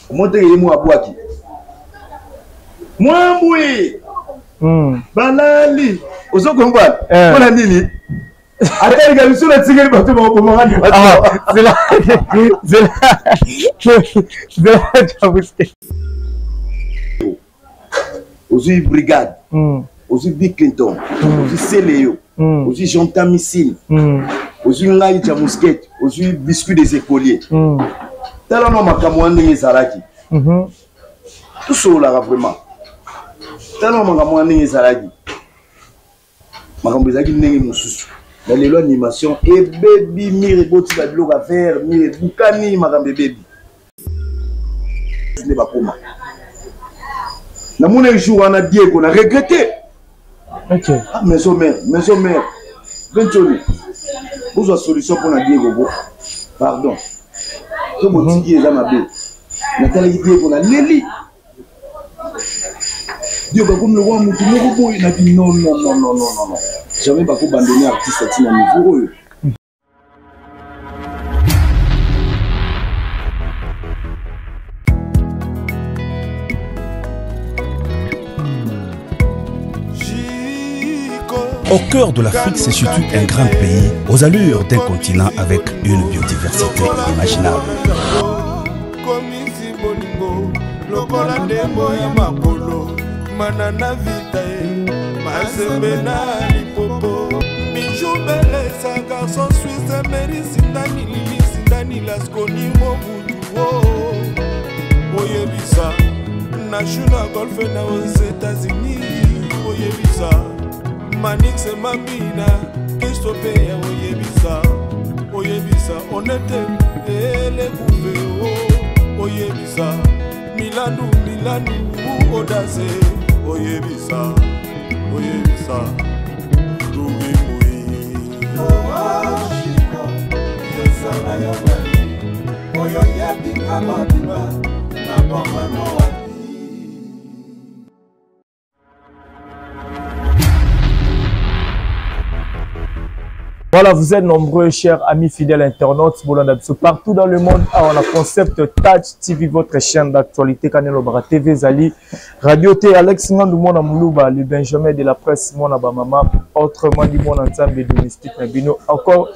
Omoni teke ye moko abwaki mwambwi balali ozo comprendre eh. Mpona nini atalika biso natikeli bato bakobomaka zela zela zela. Ozwi brigade, ozwi Bill Clinton, ozwi Seleyo, ozwi Jean Tamisine, ozwi ngai Jamusket, ozwi biscuit des écoliers. Tala no makambo wana ndenge ezalaki. Tosololaka vraiment. Tala no makambo wana ndenge ezalaki, makambo ezalaki ndenge mosusu. Na lelo animation ebebi, mire eboti babiloko ya vert, mire ebukani, makambo ebebi nde bakoma. Namoni jour wana Diego na regrette. Ah, maison mère, maison mère Bentoni, bozwa solution mpona Diego bo pardon to botiki eza mabe. Natalaki Diego, naleli. Diego akomi lokola motu moko boye. Nabi non, non, non, non, non, non, non, jamais bakobandone artiste atina niveau oyo. Au cœur de l'Afrique se situe un grand pays aux allures d'un continent avec une biodiversité inimaginable. Lokola ndembo ya makolo mana na vita ye mazembe na lipopo bijou belesa garçon suisse meri sindani lili sindani laskoni mobutu o oyebisa na chu na golfe na aux États-Unis, oyebisa Manix Mambina Kristopeya, oyebisa oyebisa onete elekuve o oyebisa Milandu Milandu Odase, oyebisa oyebisa Lugimui oyo yebinga mobimba na bomano wapi. Voilà, vous êtes nombreux, chers amis fidèles internautes, Bolanda biso partout dans le monde. Ah, on a concept Touch TV, votre chaîne d'actualité, Kanelo Bara TV, Zali, Radio T, Alex Ngandou, Mona Moulouba, le Benjamin de la presse, Mona Bamama, autrement dit, Mona Nzambe domestique, Nabino, encore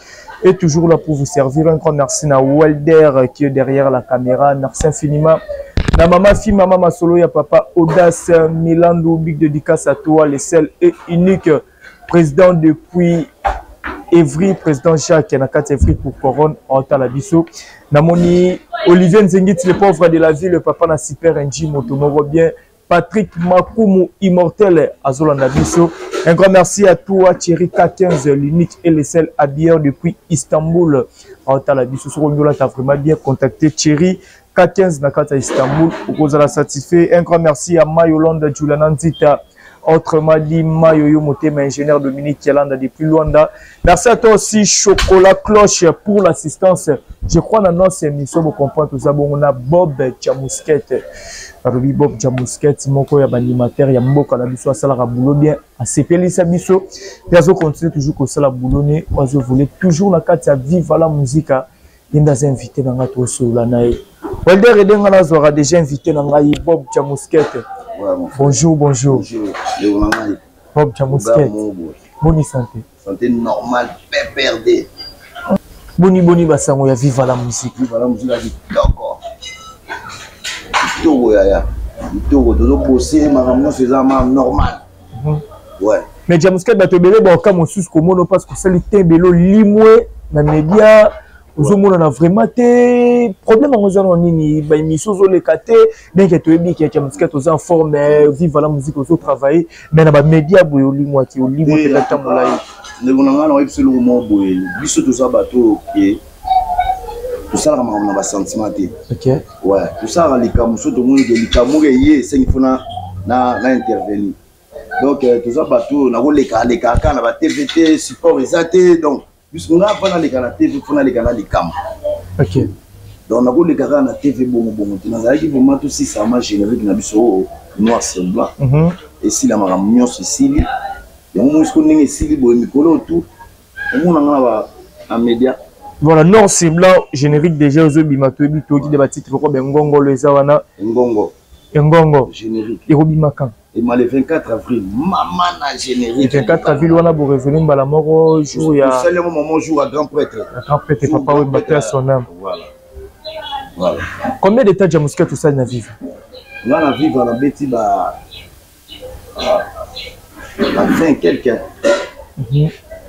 et toujours là pour vous servir. Un grand merci à Welder qui est derrière la caméra. Merci infiniment. Na mama fi mama masolo ya papa Audace Milandou, big dédicace à toi, le seul et unique président depuis Evry, président Jacques na kati Evry pour Couronne otala biso. Namoni Olivier Nzengiti, le pauvre de la ville, le papa na Super NG moto moko bien. Patrick Makumu, immortel, azolanda biso. Un grand merci à toi, Thierry K15, l'unique et le seul habilleur depuis Istanbul. Otala biso, soko nyola, t'as vraiment bien contacté Thierry K15 na kati ya Istanbul. Okozala satisfait. Un grand merci à Mayolanda Juliana Nzita, autrement dit Mayoyo Motema, ingénieur Dominique Kialanda depuis Luanda. Merci à toi aussi, Chocolat Cloche, pour l'assistance. Je crois dans notre émission, vous comprenez tout ça. Bon, on a Bob Chamousquette. Balobi Bob Chamousquette, moko ya animateur ya mboka na biso asalaka boulot bien, asepelisa biso. Pe azo continuer toujours kosala boulot ne, azo voler toujours na kati ya Viva la Musica. Ye nde aza invité na ngai, tosolola na ye. Welder Edenga nazwaka déjà invité na ngai Bob Chamousquette. Ouais, mon frère. Bonjour, bonjour. Bonjour. Ndeko na ngai. Bob Chamousquette. Oga Mobo. Boni santé. Santé normale, PPRD. Boni boni basango ya Viva la Musique. Viva la Musique ya kitoko. Kitoko yaya. Kitoko tozobose makambo nyonso eza ma normal. Ouais. Mais Chamousquette, bato ebele baoka mosusu komona parce que osali te ebele olimwe na média, ozomonana vraiment te. Problème yango eza na nini? Ba émission ozoleka te, bien que toyebi ke Chamousquette oza en forme, Viva la Musique ozotravailler, mais na ba média boye olimwaki, olimwe mpenza ntango molai. Ndeko na ngai, nayebi biso eloko moko boye, biso toza bato oyo ke tosalaka makambo na basentiment te. Ouais, tosalaka likambo so tomoni ke likambo moko eye esengi mpo na intervenir. Donc toza bato oyo nakoleka kaka na ba TV te, support eza te. Donc biso nga mpo naleka na TV, mpo naleka na likambo. Donc nakoleka kaka na TV bongo bongo te. Nazalaki vraiment tosisama générique na biso oyo noir sur blanc. Esila makambo nyonso esili. Yango moni siko ndenge esili boye mikolo oyo tu omona nga na ba na média. Voilà, noir sur blanc, générique déjà ozobima, toyebi, toyoki de batitre ko bengongolo eza wana. Engongo. Engongo. Générique. Ekobima quand? Ema le 24 avril, mama na générique. 24 avril wana borevenir mbala moko jour ya tosali yango mama jour ya grand prêtre. Ya grand prêtre Papa Wemba, paix à son âme. Voilà. Voilà. Combien de temps Djamuska tosali na Viva? Nga na Viva nabeti ba 20 quelque.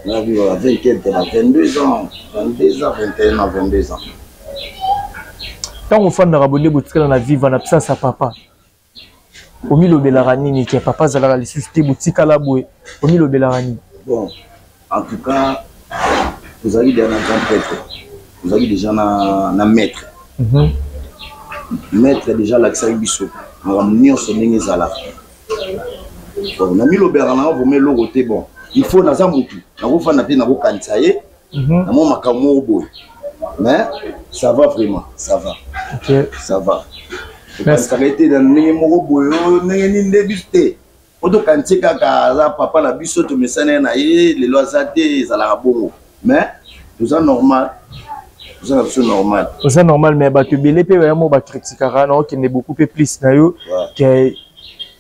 Na Viva ba 20 quelque, ba 22 ans, 22 ans, 21 ans, 22 ans. Ntango ofandaka bonde botikala na Viva na absence ya papa, omilobelaka nini ke papa azalaka lisusu te, botikala boye, omilobelaka nini? Bon, en tout cas tozalaki déjà na grand prêtre, tozalaki déjà na maître. Maître déjà alakisaki biso makambo nyonso ndenge ezalaka. Bon, namilobelaka nanga vraiment eloko te. Bon, il faut naza motu nakofanda te, nakokanisa ye na mwa makambo moko boye, mais ça va, vraiment ça va. Ça va, tokanisaka ete na ndenge moko boye oyo ndenge nini nde biso te, po tokanisi kaka aza papa na biso, tomesani na ye, lelo aza te, ezalaka bongo, mais toza normal, toza na biso normal. Oza normal, mais bato ebele mpe baya mo bakritikaka na okende beaucoup mpe plus na yo ke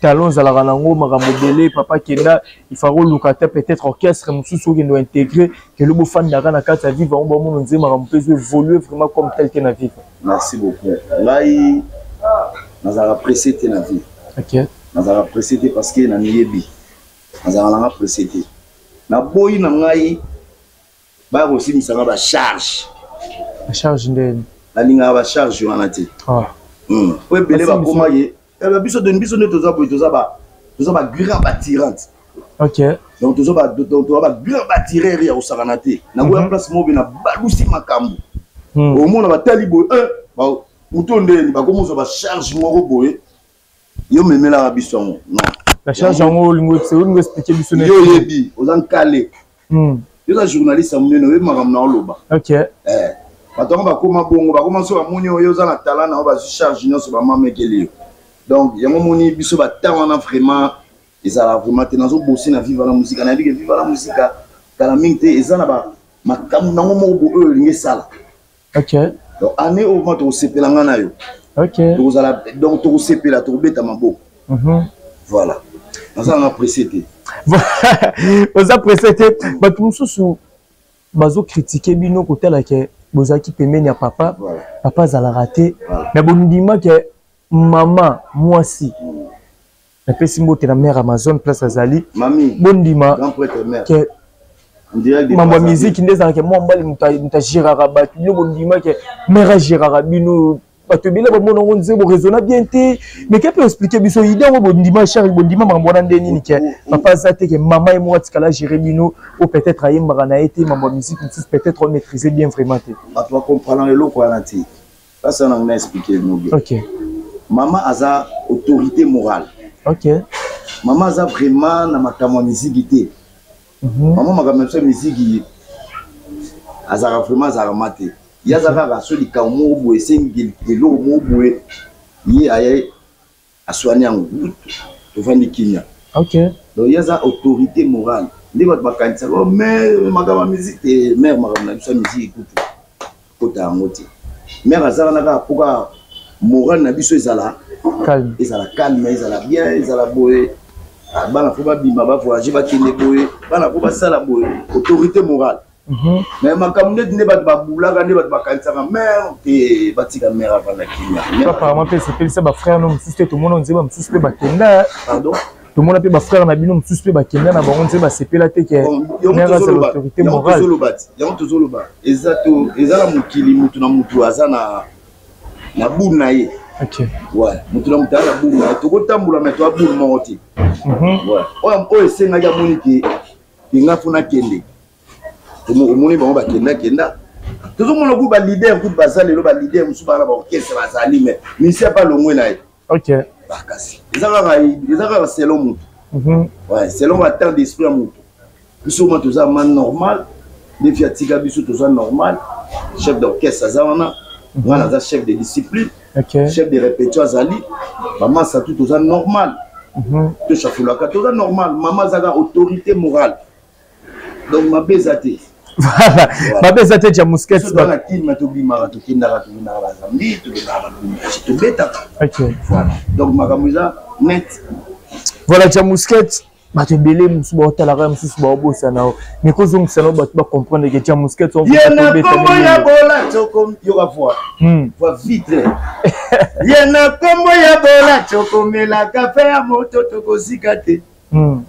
talon ozalaka nango makambo ebele. Papa kenda, il faut koluka ata peut-être orchestre mosusu okende ointégrer kelo bofandaka na kati ya Viva yango, bamona nzembo makambo mpe ezo évolue vraiment comme tel te na Viva. Merci beaucoup. Ngai nazalaka pressé te na vie. Nazalaka pressé te parce que namiyebi, nazalaka nanga pressé te. Naboyi na ngai baya kosimisanga bacharge. Bacharge ndeni? Nalingaka bacharge wana te. Po ebele bakoma ye biso biso nde toza boye, toza bagrand batirante. Donc toza bagrand batireur ya kosakana te. Nakoya place moko be na balusi makambo, omona batali boye moto ndeni bakomozwa bacharge moko boye, yo memelaka biso yango, non. Bacharge yango olingo expliquer biso? Yo oyebi, oza nkale, yo oza journaliste ya monene, oyebi makambo na oloba. Bato yango bakóma bongo, bakóma so bamoni oyo oza na talent na yo, bazwi charge nyonso bamamekeli yo. Donc yango moni biso batan wana vraiment ezala vraiment te. Nazobosi na Viva la Musica, nayebi ke Viva la Musica kala mingi te eza na makambo nango moko bo oyo olingi esala. Donc année oyo ma tokosepela nga na yo. Tokozala, donc tokosepela, tokobeta maboko. Voilà, naza nanga pressé te. Oza pressé te. Bato mosusu bazokritike bino kotala ke bozalaki pembeni ya papa. Papa azalaka te, mais bondima ke mama mwasi, napesi mbote na mare Amazon place azali, bondima ke mambo ya miziki nde ezalaka mwa mobali moto agéraka bato. Bino bondima ke mare agéraka bino, bato ebele bamona yango nzembo raisonna bien te. Mais ke mpe expliquer biso ide yango, bondima charge, bondima makambo wana nde nini ke papa aza te, ke mama ye moko atikala agérer bino, o peut-être ayembaka na ye te mambo ya musique mosusu, peut-être omaîtrise bien vraiment te. Bato bakomprendre eloko wana te, place wana na expliquer bino bien. Mama aza autorité morale. Mama aza vraiment na makambo ya miziki te. Mama makambo na biso ya miziki azalaka vraiment, azalaka ma te. Ye aza kaka so likambo moko boye esengi eloko moko boye, ye aye aswani yango, tovandi kimia. Donc ye aza autorité morale. Nde bato bakanisaka, oh, mais makambo ya miziki te, mare makambo na biso ya miziki kutu kota yango te. Mare aza wana kaka mpo kaka morale na biso ezala calme, ezala calme, ezala bien, ezala boye. Bana fo babima, bavoyage, bakende boye, bana fo basala boye, autorité morale. Mais makambo neti nde bato babulaka, nde bato bakanisaka mare te, batika mare avanda kimia. Apparemment mpe esepelisa bafrère no mosusu te. Tomona nzeba mosusu mpe bakenda. Pardon? Tomona mpe bafrère na bino mosusu mpe bakenda na bango, nzeba basepela te ke mare azala autorité morale. Yango tozoloba, eza to eza na mokili, mutu na mutu aza na boule na ye. Ouais, mutu na mutu aza na boule na ye. Tokotambola me toa boule moko te. Oyo esengaki amoni ke nga fo nakende, omoni bango bakenda kenda. Tozomona ku baleader kutu baza lelo, baleader mosusu baa na baorchestre bazali, mais musicien mpe alongwe na ye. Bakasi eza kaka selon motu. Ouais, selon batemps d'esprit ya motu. Biso ma toza ma normal, ndefi atika biso toza normal. Chef d'orchestre aza wana, nga naza chef de discipline, chef de répétition azali, bamasa tu toza normal, toshafulaka, toza normal. Mama azaka autorité morale, donc mabe eza te. Voilà, mabe eza te. Ja Musket, na Kilima tobimaka, tokendaka, tokendaka Bazambi, tokendaka Balumbashi, tobetaka. Voilà, donc makambo eza net. Voilà, Ja Musket, bato ebele mosusu baotalaka, mosusu baobosana o mais kozongisa nao bato bacomprendre ke Ja Musket. Ye na kombo ya bola toko yoka voi voi vitre, ye na kombo ya bola tokomela kafe ya moto, tokozika te.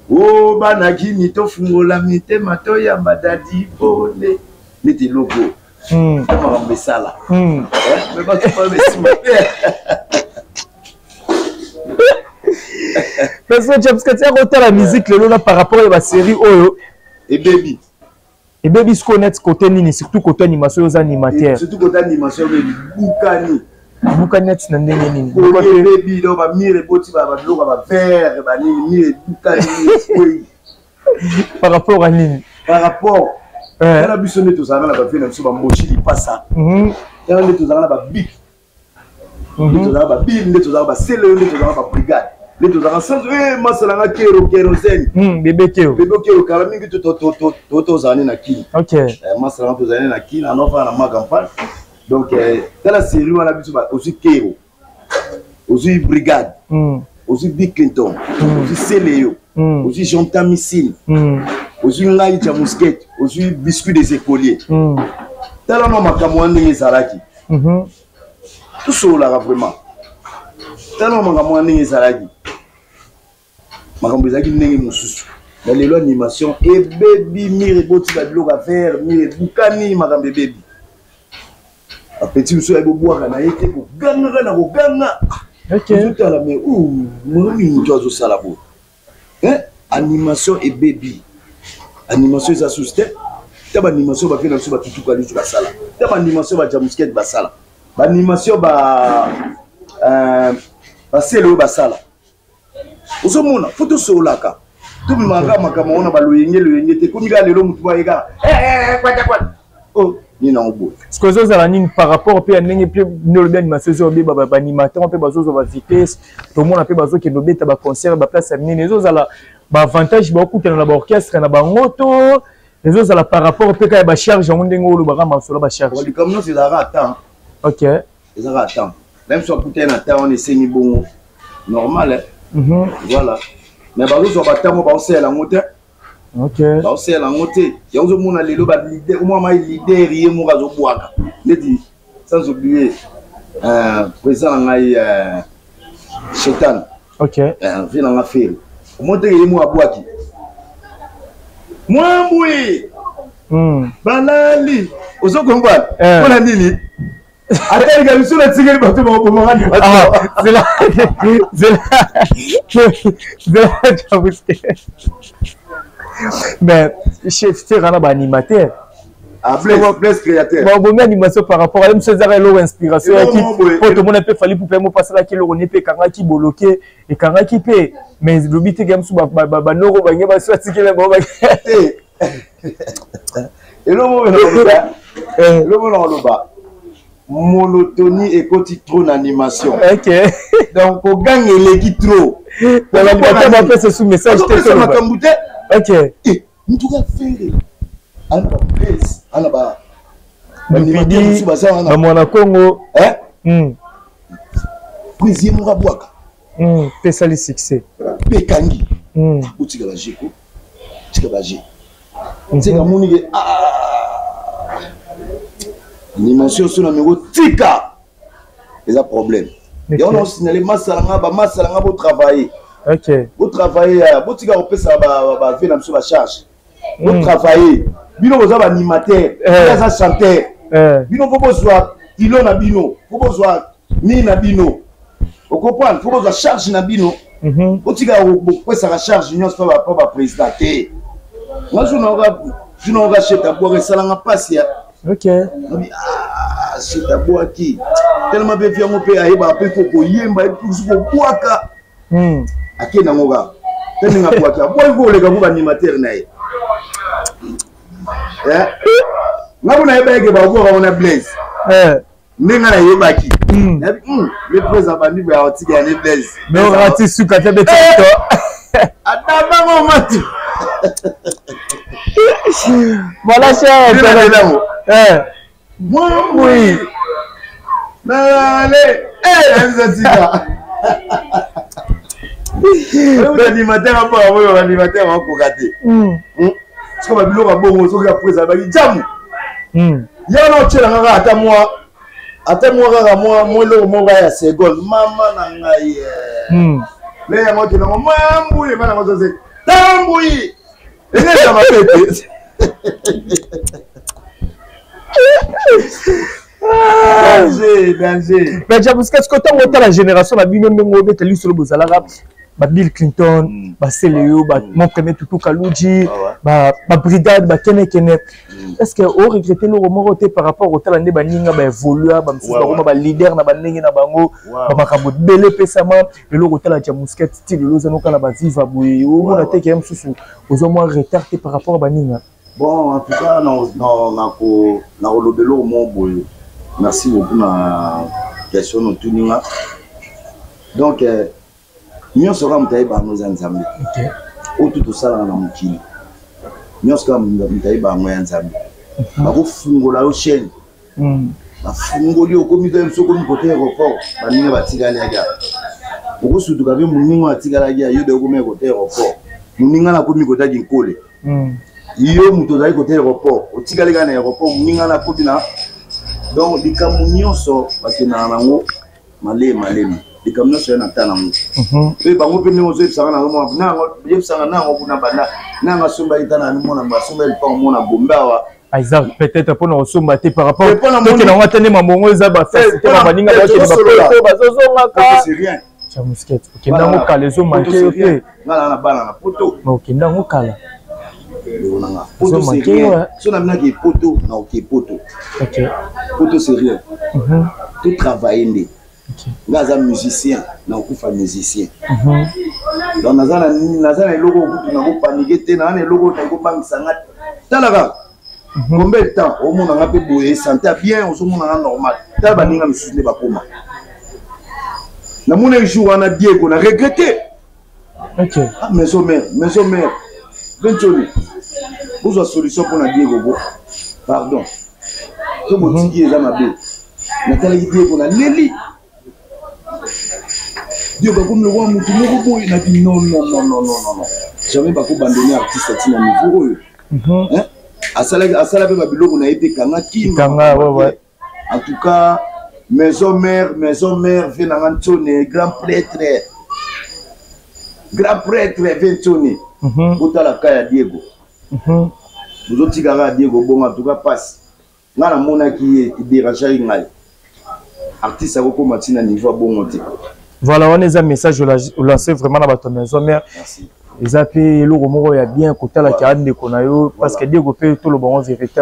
O bana Kini, tofungola mitema, toyamba Dadi Pole neti eloko makambo esala me bato babesima. Parce que James Kati akotala musique lelo na par rapport ya basérie oyo. Ebebi. Ebebi sikoyo net côté nini? Surtout côté animation, oyo oza animateur. Surtout côté animation, ebukani. Ebukani neti na ndenge nini? Ebebi, donc bamurs eboti babiloko ya baverre, banini, mur ebukani, ekwei. Par rapport à nini? Par rapport tala biso nde tozalaka na bavie na biso, bamboshi lipasa, tala nde tozalaka na babik, nde tozalaka babile, nde tozalaka basele, nde tozalaka babrigade, nde tozalaka sans masalanga kero kérosène. Bébé kero. Bébé kero, kala mingi tozala ne na Kini. Masalanga tozala ne na Kini, anofana na ma campagne. Donc tala série wana biso, ozwi kero, ozwi brigade, ozwi Bill Clinton, ozwi Seleyo, ozwi Jean Tamisine, ozwi ngai Ja Musket, ozwi Biscuit des écoliers. Tala no makambo wana ndenge ezalaki. Tosololaka vraiment. Tala no makambo wana ndenge ezalaki, makambo ezalaki ndenge mosusu. Na lelo animation ebebi, mur eboti babiloko ya verre, mur ebukani, makambo ebebi. Bapeti mosusu ayebi obwaka na ye te, kogangaka na koganga. Ozotala me momi moto azosala boye. Animation ebebi, animation eza susu te. Ta baanimation bavie na biso, batutuka lisu basala, ta baanimation bajamusket basala, baanimation basele oyo basala, ozomona fo tosololaka, tobimaka makambo wana baloyenge loyenge te. Komi kaka lelo motu baye kaka kwatakwata nini nango boye. Parce que ozozala nini par rapport mpe ya ndenge mpe nde olobi animation ezobeba, baanimateur mpe bazozwa bavitesse, tomona mpe bazokende obeta baconcert, baplace ya minene, ezozala baavantage baokutana na baorchestre na bango to ezozala par rapport mpe kaka ya bacharge yango, ndenge olobaka masolo bacharge? Likambo nyonso ezalaka temps. Ezalaka temps na biso, akutani na temps wana, esengi bongo normal. Voilà, mais bazozwa batango baosalela yango te. Baosalela yango te. Yango ozomona lelo baleader, omona mai leader ye moko azobwaka neti, sans oublier président na ngai Shetan. Vie na nga Fere, omoni teke ye moko abwaki mwambwi balali, ozo comprendre mpona nini atalika biso natikeli bato bakobomaka. Zela, zela, zela, mais chef Fere na baanimateur. Blaise créateur. Babomi animation par rapport aye mosu ezaka eloko inspiration yaki po tomona mpe Fally Ipupa mo asalaki eloko ne mpe ekangaki boloke, ekangaki mpe, mais lobi teke mosu banoko bange baso atikela bango. Eloko na koloba, monotonie ekoti trop na animation. Donc koganga eleki trop. Bapesa su message te. Makambo te. Mutuka Fere ana bablaise, ana ba Lupidi, bamwana Congo. Président moko abwaka. Mpe esali succès. Mpe ekangi. Otika baje ko tika baje tika moni ke animation so na meko tika eza problème. Yango na osignale masala nga, bamasala nga, botravaille. Botravaille, botika kopesa bavie na biso bacharge. Botravaille, bino boza baanimateur, aza chanteur. Bino fo bozwa kilo na bino, fo bozwa nini na bino, ocomprendre, fo bozwa charge na bino. Botika bopesaka charge nyonso pa baprésident te. Nga jour naoka Sheta bwaka, esalanga mpasi ya Sheta bwaki tellement mpe fi yango mpe ayebaka mpe fo koyemba, epusu kobwaka, ake nango kaka te ndenge abwaki, abwaki koleka ko baanimateur na ye. Nga mpo nayeba eke babwaka ngo na Blaise, ndenge nayebaki le président bandi boye aotika ya ne Blaise. Orati suka te beti. Adabango matu. Voilà, cher. Eh. Oui. Allez, eh, tika. Animateur apa oyo animateur akoka te. Soki ba biloko bongo soki après ezalaki jamu. Yana otyela kaka ata mwa ata mwa kaka mwa mwa eloko moko ya seconde mama na ngai. Me yango okendango mwambuyi bana ngo zoze tambuyi. Eleza mabe te. Danger, danger. Mais Jabuska, ce que ntango otala génération na bino ndenge obeta lisolo bozalaka ba Bill Clinton, ba Celeo, ba mon premier Tutu Kaluji, ba ba brigade, ba kene kene. Est-ce que o regretter eloko moko te par rapport otala nde baninga ba évolua, ba misusu bakoma ba leader na bandenge na bango, ba makambo ebele epesama, eloko otala Jamusket ti lelo oza nokala ba viva boye, omona te ke mosusu ozwa mwa retard te par rapport à baninga? Bon, en tout cas, nakoloba eloko moko boye. Merci beaucoup na question otuni nga. Donc, nyonso kaka moto ayeba yango eza Nzambe. Oyo tu tosalaka na mokili, nyonso kaka moto ayeba yango ya Nzambe. Bakofungola yo chaîne, bafungoli okomi to biso okomi kote aéroport, baninga batikali aka okosutuka mpe moninga atikalaki yo de okomi kote aéroport, moninga nakomi kotaki nkole. Yo moto ozali kote aéroport, otikali kaka na aéroport, moninga nakomi na. Donc likambo nyonso bakendaka nango malemi malemi, likambo nyonso ya na ta nango. Mpe bango mpe ndenge ozoyebisaka nango, yebisaka nango kuna banda nanga asombaki ta na mona asombaki lipango mona Gombe awa. Eza peut-être mpona kosomba te par rapport tokende yango ata nde mabongo eza bafacilité na baninga bakende bapoto bazozongaka. Jamusket, okende yango kala, ezomanke yo te. Nga na bana na poto. Okende yango kala. Poto c'est rien. So na minaki poto na oke poto. Poto c'est rien. Tout travailler nde. Nga aza musicien, na okufa musicien. Donc naza na eloko kutu nakopanike te, naza na eloko nakobangisa nga. Tala kaka. Combien de temps omona nga mpe boye, santé bien, ozomona nga normal. Tala baninga misusu nde bakoma. Namona jour wana Diego na regretté. Ah, maison mère, maison mère. Bentoni, bozwa solution mpona Diego bo. Pardon. So botiki eza mabe. Natalaki Diego na leli. Diego akomi lokola motu moko boye na bi non non non non non non. Jamais bakobandonner artiste atina niveau oyo. Asala asala mpe babiloko na ye mpe kanga kima. Kanga, ouais, ouais. En tout cas, maison mère, maison mère, vie na Ntone, grand prêtre. Grand prêtre Ventone. Botala ka ya Diego. Bozotika kaka Diego bongo, en tout cas passe. Nga namonaki ye dérangeaki ngai. Artiste akokoma ntina niveau ya bongo te. Voilà, wana eza message olancé vraiment na bato ya maison mère. Eza mpe eloko moko ya bien kotalaki a ndeko na yo, parce que Diego mpe toloba ngo vérité,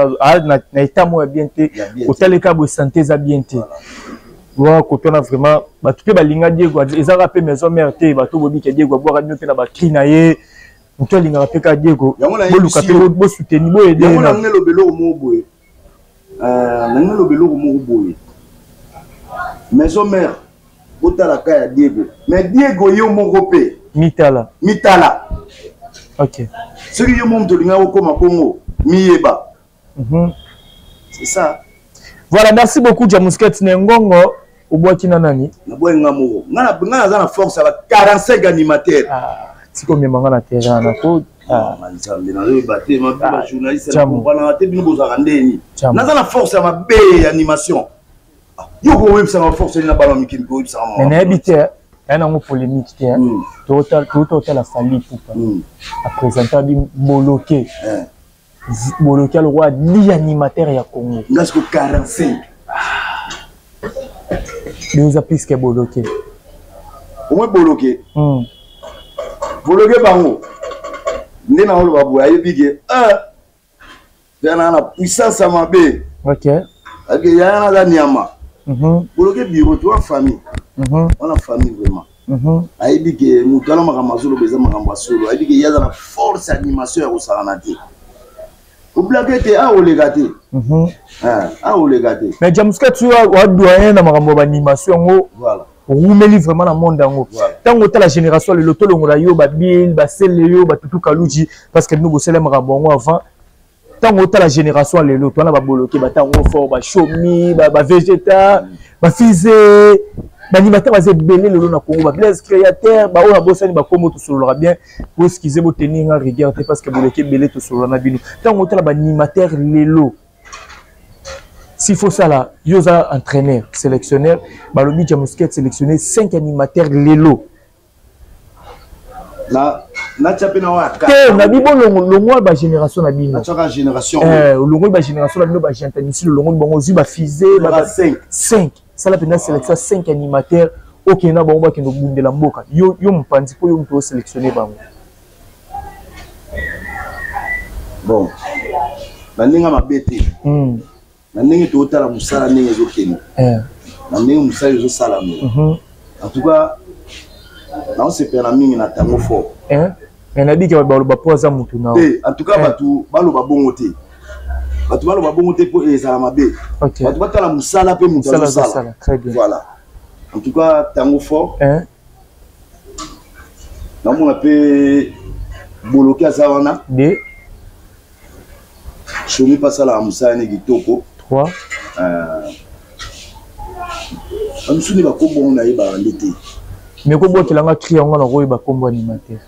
na état moko ya bien te, kotaleka boye santé eza bien te. Wana kotwana vraiment bato mpe balinga Diego, ezaka mpe maison mère te, bato bobika Diego abwaka bino mpe na bacri na ye, moto alingaka mpe kaka Diego, boluka mpe bosoutenir boyede. Yango na ngeloba eloko moko boye, na ngeloba eloko moko boye, maison mère botala ka ya Diego, mais Diego yo moko mpe mitala mitala. Ok. Soki yo moko moto olingaka kokóma bongo, miyeba. C'est ça. Voilà, merci beaucoup Jamusket Nengongo. Obwaki na nani? Nabwaki nga moko. Nga naza na force ya ba 45 animateurs. Tika omema nga na terrain na ko. Nzambe, nazoyeba te ba journaliste na comprendre te bino bozalaka ndeni. Naza na force ya mabe ya animation. Yo koyebisaka force na bana mikili koyebisaka. Mais nayebi te, aya nango polémique te. Touta otala Fally Ipupa aprésenta bi boloke boloke alokwa 10 animateur ya Congo. Nga siko 45. Oza plus que boloke. Au moins boloke. Boloke bango nde na oloba boye, ayebi ke yana na puissance ya mabe. Ake yaya naza nyama. Boloke bureau to famille. Wana famille vraiment. Ayebi ke moto wana makambo azoloba eza makambo ya solo, ayebi ke ye aza na force animation ya kosakana te. Oblake te, aoleka te. Aoleka te. Mais Jamuska, tu wa doyen na makambo ya baanimation yango. Voilà. Owumeli vraiment na monde yango. Ntango otala génération lelo, tolongola yo babil, basele yo batutu kaluji, parce que bino bosala makambo yango avant. Ntango otala génération lelo, towana baboloke, batango fort, bashomi, bavegeta, bafize, baanimateur baza ebele lelo na Congo, bablaise créateur, baoyo abosani bakombo. Tosololaka bien, boexcuse, botenir nga rigueur te, parce que boleki ebele. Tosolola na bino. Ntango otala baanimateur lelo, s'il faut sala, yo oza entraîneur, sélectionneur, balobi Jamusket sélectionner 5 animateurs lelo. Na natya mpe na oyo. Te, na bibo longwa bagénération na bino. Natyaka génération. Olongoli bagénération na bino, bagenta misile, olongoli bango, ozwi bafize. 5. Sala mpenza sélection ya 5 animateurs, okende na bango, bakende obundela mboka. Yo, yo mopanzi, mpo yo moto osélectionne bango. Bon, na ndenge mabe te, na ndenge tootala mosala ndenge ezokende, na ndenge mosala ezosalamela, en tout cas naosepela mingi na ntango fort. Mais nabiki baloba mpo aza motu na te. En tout cas, bato baloba bongo te, bato baloba bongo te, mpo ezala mabe. Bato batala mosala mpe moto azosala. Voilà, en tout cas ntango fort, namona mpe boloki aza wana. De Shomi mpe asalaka mosala ne kitoko. 3. Bamisu nde bakombo ngo nayebaka nde te. Mais kobokelanga cri yango na koyeba kombo animateur.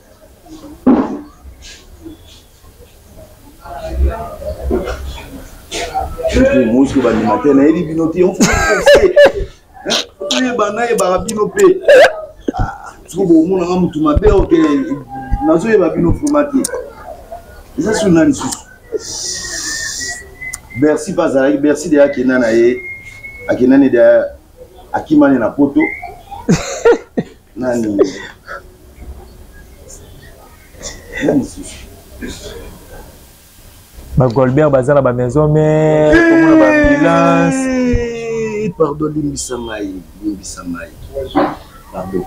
Moski baanimateur nayebi bino te, oyeba nayebaka bino mpe soki bomonanga motu mabe, oke nazoyeba bino vraiment te. Eza su nani susu? Bercy mpe azalaki. Bercy deya akenda na ye, akenda ne deya, akimani na poto. Nani, nani susu? Bagolbert baza na bamaison mare, komona baambulance. Pardon, limbisa ngai, limbisa ngai, pardon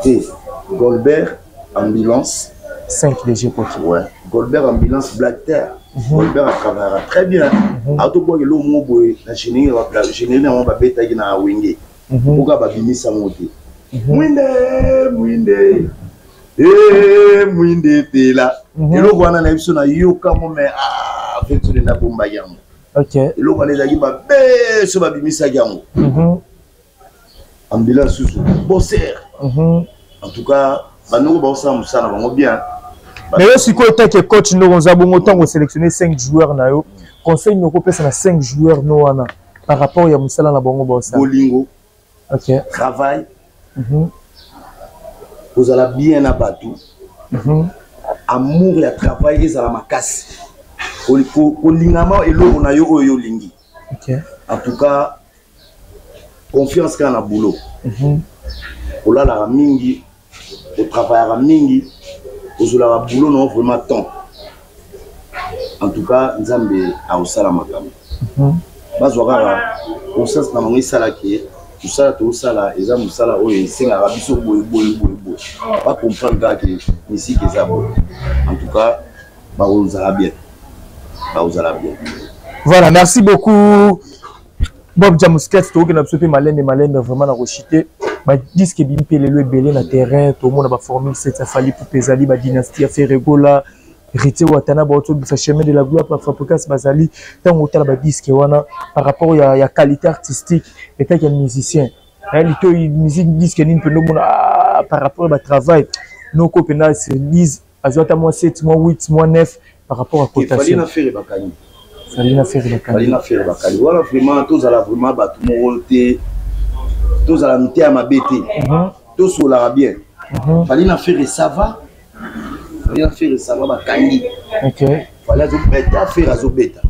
te. Golbert, ambulance. 5 DG Poki. Ouais, Golbert, ambulance, Black Terre. Golbert atravaillera très bien. Atobwaka eloko moko boye na générique yango babetaki na Wenge, mpoka babimisa yango te. Mwinde, mwinde, mwinde epela. Eloko wana na biso nayokango, mais fetule nabombaki yango. Eloko wana ezalaki mabe, so babimisaki yango. Ambulance susu, bosser. En tout cas bandoko baosala mosala na bango bien. Mais yo sikoyo, take coach ndoko oza bongo, ntango osélectionne 5 joueurs na yo, conseil noko opesa na 5 joueurs no wana par rapport ya mosala na bango baosala? Bolingo, travail, kozala bien na bato, amour ya travail ezala makasi, kolingama eloko na yo oyo olingi. En tout cas confiance kaka na boulot. Olalaka mingi, otravaillaka mingi, ozolaka boulot na yo vraiment temps. En tout cas Nzambe akosala makambo. Bazwa kaka conscience na bango, esalaki mosala tozosala eza mosala oyo esengaka biso boye boye boye boye. Bacomprendre kaka ke misike eza boye. En tout cas bakozala bien, bakozala bien. Voilà, merci beaucoup Bob Jamusket. Tokokenda biso mpe malembe malembe vraiment na kochite. Badisque ebimi mpe lelo ebele na terrain, tomona baformule 7 ya Fally Ipupa, ezali badynastie ya Ferre Gola, Héritier Watana, baotobisa Chemin de la gloire, bafabrikas bazali. Ntango otala badisque wana par rapport ya qualité artistique etaki ya musicien, réalité oyo musique, disque nini mpenza omona par rapport ya batravail noko mpenza sur 10 azwa ata mwa 7, mwa 8, mwa 9 par rapport à cotation? Na Ferre bakangi. Fally na Ferre bakangi. Fally na Ferre bakangi wana. Vraiment tozala vraiment bato moko te, tozala miteya mabe te, tosolaka bien. Fally na Ferre ça va, Fally na Ferre ça va, bakangi. Fally azobeta, Ferre azobeta,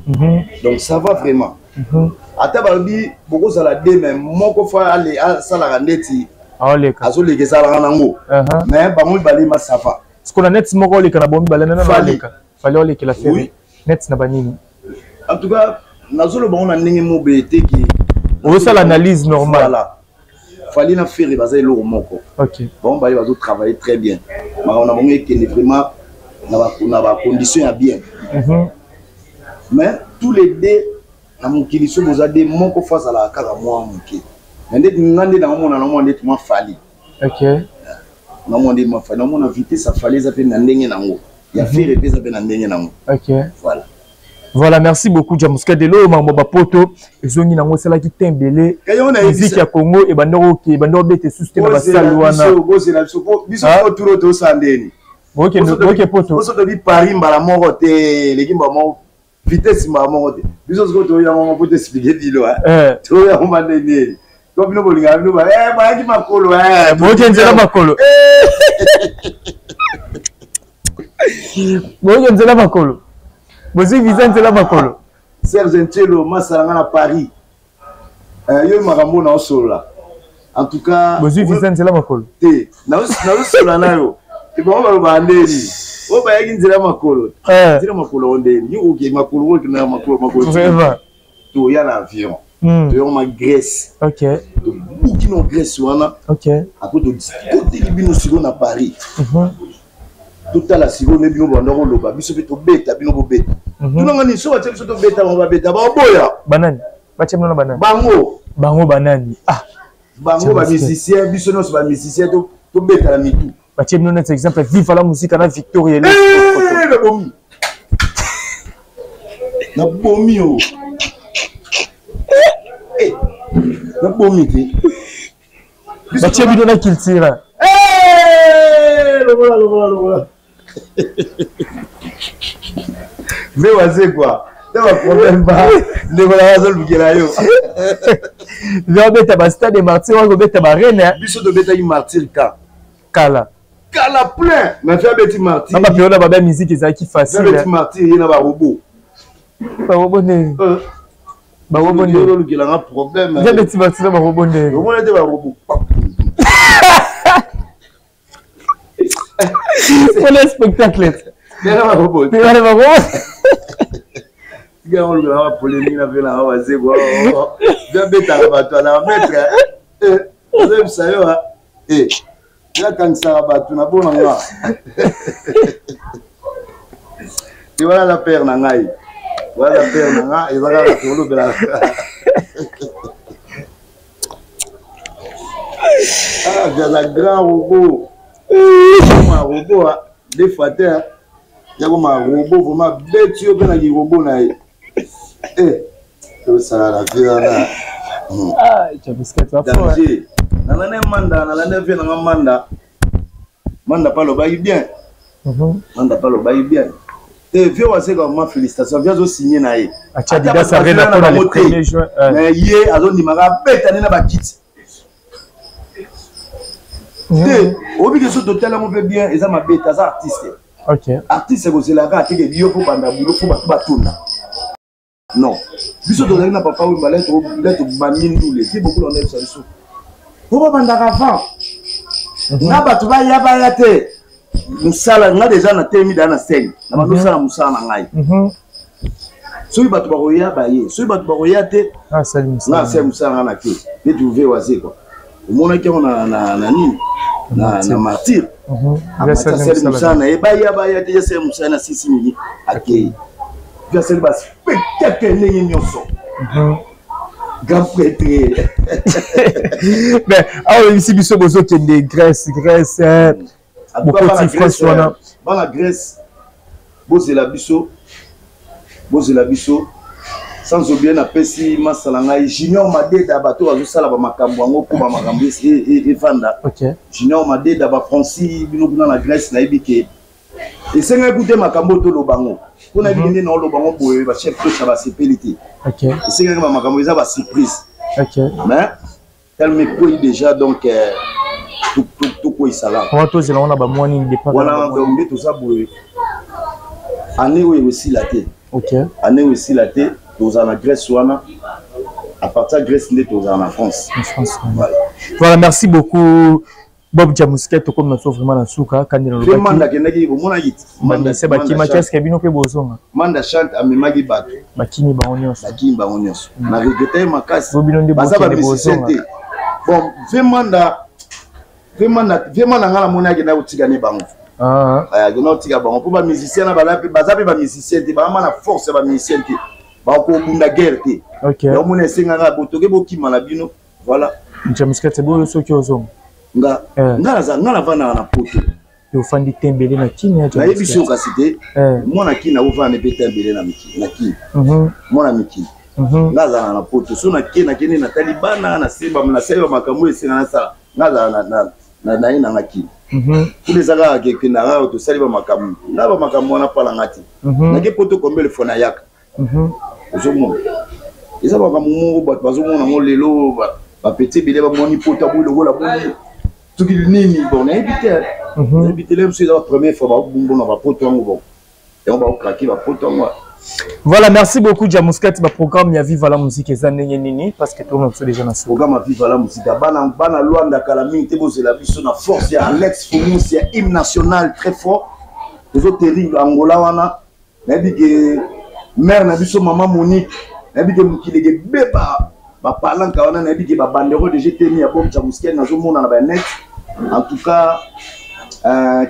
donc ça va vraiment. Ata balobi bokozala de, mais moko fa asalaka ndeti azoleka, ezalaka nango, mais bango mibale ma ça va. Sikoyo na net moko oleka na bango mibale, nana oleka Fally, olekela Ferre net na banini? En tout cas nazoloba ngo na ndenge mobe te ke ozosala analyse normale. Voilà, Fally na Ferre baza eloko moko. Bango bale bazotravailler très bien, makambo na bango ekende vraiment na bacondition ya bien. Mais tous les deux na mokili, so boza de, moko fo azalaka kaka mwa moke. Na ndeti nga nde naomona, naomona ndeti mwa Fally. Naomona ndeti mwa Fally, naomona vitesse ya Fally eza mpe na ndenge nango, ya Ferre mpe eza mpe na ndenge nango. Voilà. Voilà, merci beaucoup Jamuska de l'eau mambo bapoto ezongi nango esalaki te ebele musique ya Congo ebanda oke ebanda obete susu te na basali wana. Bozela biso po biso turo tosala ndeni. Boke poto. Biso tobi Paris mbala moko te, eleki mbala moko vitesse mbala moko te. Biso sikoyo toya yango mpo toexplike bino. Toya yango ma ndenge to bino bolingaka bino bayaki makolo. Boke nzela makolo. Boke nzela makolo. Bozwi visa nzela makolo. Serge Ntielo masala nga na Paris. Yo makambo na osolola. En tout cas, bozwi visa nzela makolo. Te, nazosolola na yo. Te bango balobaka ndeni. Oyo bayaki nzela makolo. Nzela makolo ndeni. Yo oke makolo oyo na makolo makolo. Vraiment. Toya na avion. Toya ma Grèce. Tobuki na Grèce wana. Après tokoteli bino sikoyo na Paris. Totala sikoyo nde bino banda koloba biso mpe tobeta bino bobeta. Tunanga nini so batie biso tobeta bango babeta baoboya. Banani? Batie bino na banani? Bango. Bango banani? Ah. Bango ba musicien, biso nyonso ba musicien tobeta na mitu. Batie bino neti exemple Viva la musique na Victoria. Nabomi. Nabomi yo. Nabomi te. Batie bino na culture. Lokola lokola lokola. Mais wazekwa te ba problème ba ndeko na azolukela yo. Obeta ba stade martyr wana obeta ba reine. Biso tobetaki martyr ka. Kala. Kala plein. Mais fi abeti martyr. Na ba période ba ba musique ezalaki facile. Abeti martyr ye na ba robot. Ba robot nde. Ba robot nde. Olukela nga problème. Abeti martyr na ba robot nde. Omona te ba robot. Mpona spectacle. Tena ba robot. Tena ba robot. Tika olukela nga polémique na vela nga wazekwa. Abetaka bato na maître. Ozoyebisa yo yakanisaka bato na bona nga. Te wana la père na ngai. Wana la père na nga eza kaka tolobela. Ah, aza grand robot. Koma robot des fois te. Ya koma robot vraiment beti yo mpe na ki robot na ye. Tosala na vie wana. Ah, danger. Nalanda Manda, nalanda vie nanga Manda. Manda pa lobaki bien. Manda pa lobaki bien. Te vieux waseka ma félicitation, vieux azo signer na ye. Atia Adidas Arena pour le 1er juin. Mais ye azo ndimaka beta ne na ba kiti. Te, obi ke so totala mo pe bien eza mabeta aza artiste. Artiste kozelaka ateke yo po banda boulot po bato batunda. Non. Biso tozali na papa Wemba là tobandi ndule te beaucoup na biso biso. Po babandaka avant. Nga bato baya baya te. Mosala nga déjà na telemi da na scène. Na bando sala mosala na ngai. Soki bato bakoya baye, soki bato bakoya te, nga asali mosala nga na te. Neti ouvert waze quoi. Omonaki yango na nini? Na martyr. Asali mosala na ye baya baya te, asali mosala na sisi mini akei. Puis asali ba spectacle ndenge nyonso. Grand prêtre. Mais awa oyebisi biso bozokende Grèce, Grèce, bokoti France wana. Bana Grèce, bozela biso, bozela biso. Sans oublier napesi masala ngai Junior Madeda, bato bazosala ba makambo yango mpo ba makambo evanda. Junior Madeda, ba Francis bino kuna na Grèce nayebi ke esengaki kute makambo toloba yango mpo nayebi nde naoloba yango boye ba chef tosha basepeli te. Esengaki ba makambo eza ba surprise. Mais tellement ekwei déjà donc tokweyisaka. Wana tozela wana ba mwa nini départ wana donc nde toza boye année oyo esila te. Année oyo esila te, tozala na Grèce wana. À partir de Grèce nde tozala na France. Na France. Voilà. Voilà, merci beaucoup Bob Jamusket, comme nous sommes vraiment na suka kandi na lobaki. Manda kendaki omonaki ti. Manda se bakima qu'est-ce que bino pe bozonga. Manda chante amemaki bato. Bakimi bango nyonso. Bakimi bango nyonso. Na regretter makasi. Bino nde baza ba musicien te. Bon, vraiment Manda vraiment vraiment na ngala mona akenda kotika ne bango. Akenda kotika bango po ba musicien na bala pe baza pe ba musicien te, ba na force ba musicien te. Ba ko bunda guerre te. Ya mona esengaka botoke bokima na bino. Voilà. Jamuskete boyo soki ozonga. Nga eh. Nga naza nga navandaka na poto. Ofandi tembele na kini ya Nayebi yo kasi te. Eh. Mwana kini akofanda mpe tembele na mikili na kini. Mwana mikili. Nga azalaka na poto. So na kende natali bana na seba na seba makambo esenga nasala. Nga azalaka na na na ye nanga kini. Kuna eza kaka kekendaka kaka tosali bamakambo na bamakambo wana palanga te. Nake poto combien de fois nayaka. Ozomona eza makambo moko bato bazomona yango lelo, bapeti ebele bamoni poto aboyi lokola boni soki nini. Bon, nayebi te, nayebi te. Lelo mosusu eza bapremière fois baobumbona bapoto yango. Bon, yango baokrake bapoto yango. Voilà, merci beaucoup Jamuskat. Ba programme ya Viva la musique eza ndenge nini? Parce que tourne biso déjà na suka. Programme ya Viva la musique bana bana Luanda, kala mingi te, bozela biso na force ya Alex Fumus ya hymne national très fort. Tozo terrible Angola wana. Nayebi ke mère na biso mama Monique, nayebi ke mokili ekebeba bapalanka wana, nayebi ke babanderole déjà etemi ya Bob Jamusken, nazomona na banet. En tout cas,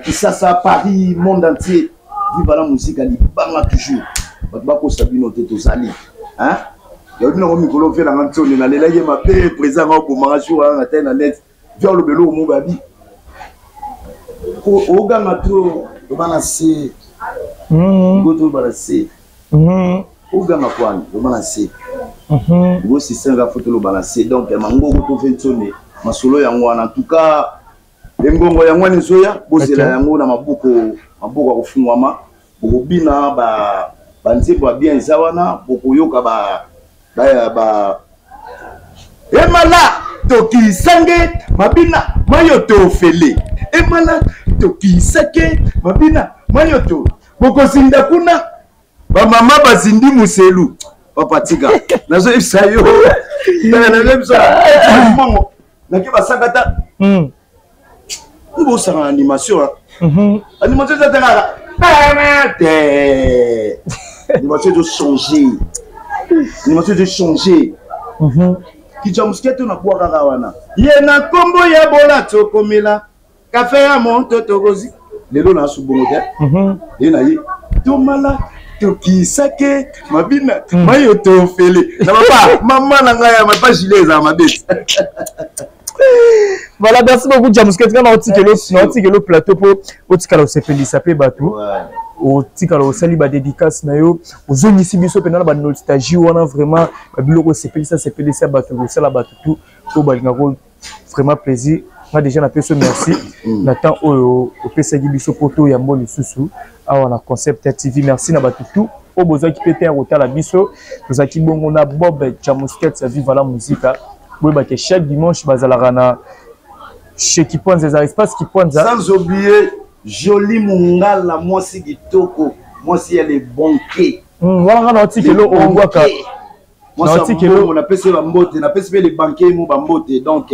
Kisasa, Paris, monde entier, Viva la musique libanga toujours. Bato bakosa bino te, tozali, hein? Yabi nango mikolo ve nanga ntione nalelaki ye mabe. Président nga obomaka jour wana na tai na net vi aloba eloko mo babi oganga to loba na se ngo toloba na se oganga kwani loba na se ngo système ka fo toloba na se. Donc mangoko to ve ntione masolo yango wana. En tout cas, engongo yango wana ezoya, bozela yango na maboko maboko ya kofungwama. Bokobina banzembo ya bien eza wana, bokoyoka ba emala tokisange mabina mayo tofele emala tokisake mabina mayo to bokozinda kuna bamama bazindi muselu. Papa, tika nazoyebisa yo, nazoyebisa mbongo nake basakata bosanga na animation. Animation eza te kaka te, animation ezochange, animation ezochange. Kijamuske to nabwa kaka wana ye na nkombo ya bola tokomela kafe ya monto tokozi lelo na asu bongo te. Ye na ye tomala tokisake mabina mayo tofele na papa mama na ngai ya mapa gilet ezala mabe. Voilà, merci beaucoup Jamusket. Nga naotikelo plateau mpo otikala osepelisa mpe bato, otikala osali badédicace na yo, ozongisi biso mpena na banostalgie wana. Vraiment, babiloko osepelisa sepelisa bato, kosala bato tu oyo balingako vraiment plaisir. Nga déjà napesi yo merci na temps oyo opesaki biso mpo toyambo lisusu awa na Concept ya TV. Merci na bato tu oyo bozwaki mpe te ya kotala biso. Tozalaki bongo na Bob Jamusket ya Viva la Musica. Boyebake chaque dimanche bazalaka na chez Kipwanza, ezala espace Kipwanza. Sans oublier Joli Mongala, mwasi kitoko, mwasi ya le banquet. Wana nga na otikelo obwaka. Naotikelo napesi bambote, napesi mpe le banquet mo bambote. Donc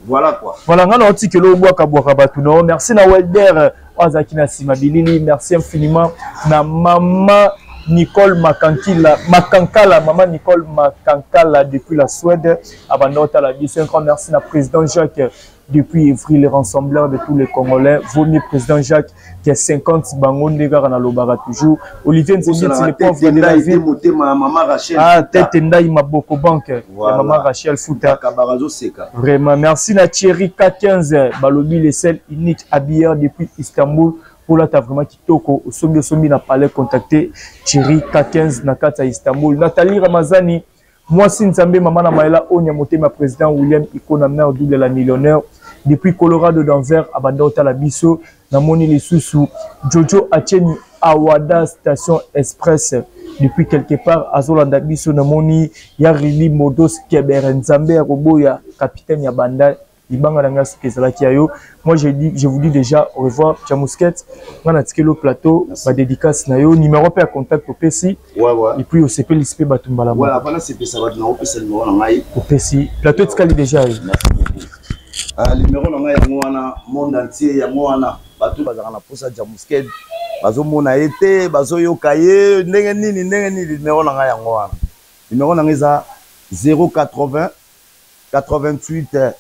voilà quoi. Voilà, nga na otikelo obwaka bwaka bato no. Merci na Welder oyo azalaki na nsima bilili. Merci infiniment na mama Nicole Makankila, Makankala, maman Nicole Makankala depuis la Suède, abanda otala biso. Un grand merci na président Jacques depuis Evry, le rassembleur de tous les Congolais. Vaut mieux président Jacques qui a 50 bango nde kaka nalobaka toujours. Olivier Nzinditi, le pauvre de la ville. Motema maman Rachel. Ah, tete ndai maboko banque ya maman Rachel Futa. Kabarazo seka. Vraiment, merci na Thierry K15, balobi le seul unique habilleur depuis Istanbul. Polata vraiment kitoko, osombi osombi na palais, contacter Thierry K15 na kati ya Istanbul. Nathalie Ramazani, mwasi Nzambe, mama na Maela Onya motema président William Ikona, mère double la millionnaire depuis Colorado Denver, abanda otala biso. Namoni lisusu Jojo Acheni Awada Station Express depuis quelque part azolanda biso. Namoni ya Rili Modos Kebere Nzambe ya koboya capitaine ya banda libanga na ngai soki ezalaki ya yo. Moi je, dis, je vous dis déjà au revoir. Jamusket, nga natikeli yo plateau, badédicace na yo, numéro mpe ya contact opesi. Et puis osepelisi mpe bato mbala moko. Voilà, nasepesa bato na opesa numéro na ngai. Opesi plateau, etikali déjà yo. Numéro na ngai yango wana, monde entier yango wana. Bato bazalaka na posa Jamusket, bazomona ye te, bazoyoka ye ndenge nini ndenge nini, numéro na ngai yango wana. Numéro na ngai eza 080 88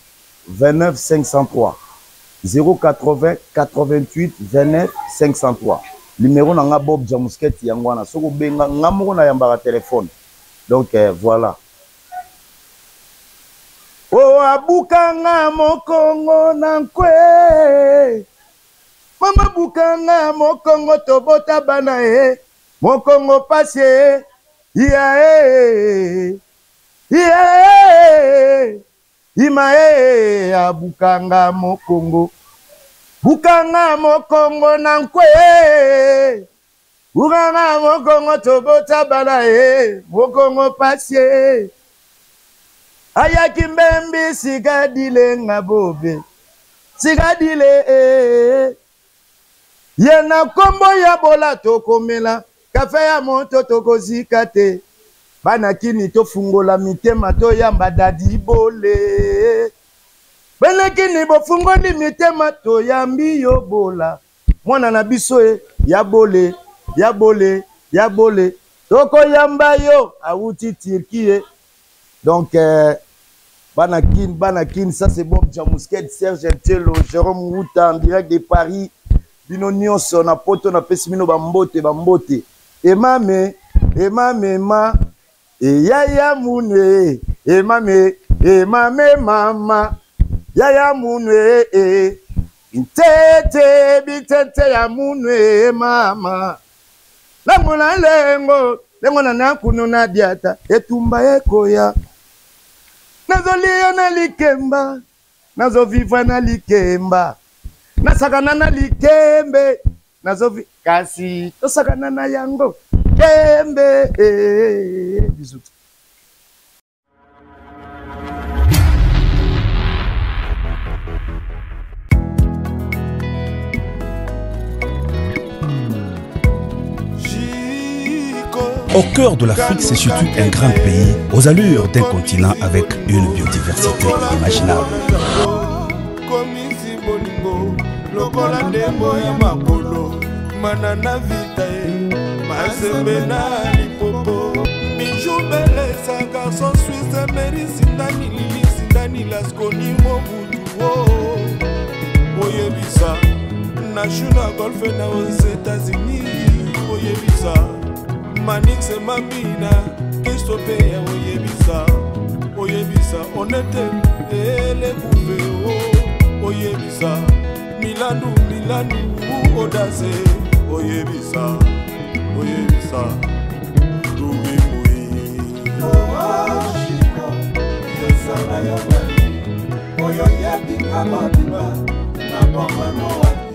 29 503, 080 88 29 503. Numéro na nga Bob Jamusket yango wana. Soki obenga nga moko, nayambaka telefone. Donc voilà. O abukanga mokongo na nkwe. Mama bukanga mokongo tobota bana e. Mokongo pasi e. Ya e. Ya e. Ima e abukanga mokongo. Bukanga mokongo na nkwe. Bukanga mokongo tobota bana e. Mokongo pasi e. Ayaki mbembi sigadile nga bobe. Sigadile e. Ye na kombo ya bola tokomela. Kafe ya moto tokozika te. Bana kini tofungola mitema toyamba dadi bole. Bana kini bofungoli mitema toyambi yo bola. Mwana na biso e ya bole, ya bole, ya bole. Tokoyamba yo awuti Turquie. Donc Bana Kin, ça c'est Bob Djamousquet, Serge Ntelo, Jérôme Mouta en direct de Paris. Bino nyonso na poto na pesi bino bambote bambote. Emame, emame ma, e yaya munwe, emame, emame mama, yaya munwe e. Ntete bitete ya munwe mama. Lango na lengo, lengo na nakunu na diata, etumba ekoya. Nazolia na likemba, nazoviva na likemba. Nasakana na likembe, nazovi kasi tosakana na yango. Kembe bisous. Au cœur de l'Afrique se situe un grand pays aux allures d'un continent avec une biodiversité inimaginable. Manix Mambina, Christophe Oyebisa, Oyebisa, Onete, Ele Bouve, Oyebisa, Milandu, Milandu, Odase, Oyebisa, Oyebisa, Louis Moui. Oashiko, Yosana Yomani, Oyo Yebi Amabima, Nabomano.